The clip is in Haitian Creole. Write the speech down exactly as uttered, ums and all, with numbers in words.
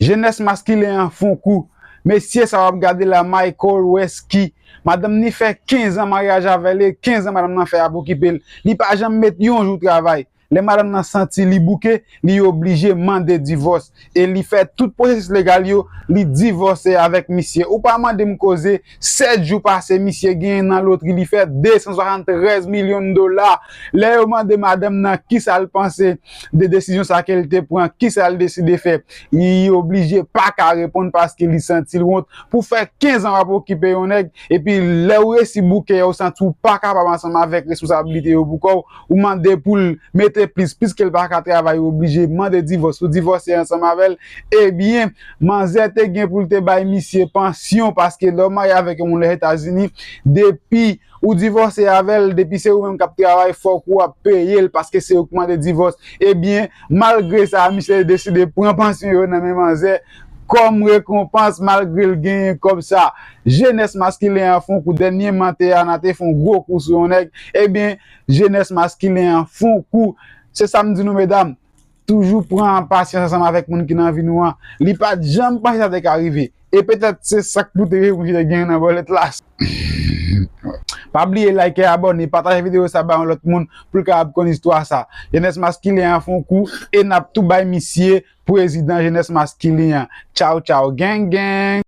Jenès maskilen an fè yon kou. Mesye sa w ap gade la, Michael Wesky. Madanm ni fè kenz an maryaj avè l e kenz an madanm nan fè ap okipe l. Li pa janm met yon jou travay. Lè madanm nan santi li bouke, li oblije mande divòs. E li fè tout pwosesis legal yo, li divòse avèk misye. Ou pa mande m koze, sèt jou pase, misye genyen nan lotri, li fè de san swasanntrèz milyon dola. Lè yo mande madanm nan kisa l panse de desizyon sa ke l te pran, kisa l deside fè, li oblije pa ka reponn paske li santi l wont. Pou fè kenz an w ap okipe yon nèg, epi lè w resi bouke, ou santi w pa kapab ansanm avèk responsabilite yo pou kò w, ou mande pou l mete plis, piske l pa ka travay, ou oblije mande divòs, ou divòse ansanm avè l, ebyen, manzè te gen pou l te bay misye pansyon, paske lè w marye avèk yon moun Lèzetazini, depi ou divòse avè l, depi se ou menm k ap travay, fòk ou ap peye l, paske se ou k mande divòs. Ebyen, malgre sa, misye deside pran pansyon yo nan men manzè kòm rekonpans, malgre l genyen kòb sa. Jenès maskilen an fè yon kou, dènyèman te a, nan te fè yon gwo kou sou yon nèg. Ebyen, jenès maskilen an fè yon kou. Se sa m di nou, medam, toujou pran pasyans ansanm avèk moun ki nan vi nou an. Li pa t janm panse sa te ka rive. E petèt se sa k pote reponn ki te genyen nan bòlèt la. Pa bliye like, abòne, pataje videyo sa ba yon lòt moun pou l kapab konn istwa sa. Jenès maskilen an fè yon kou e n ap tou bay misye prezidan jenès maskilen an. Tchaw, tchaw, gang, gang!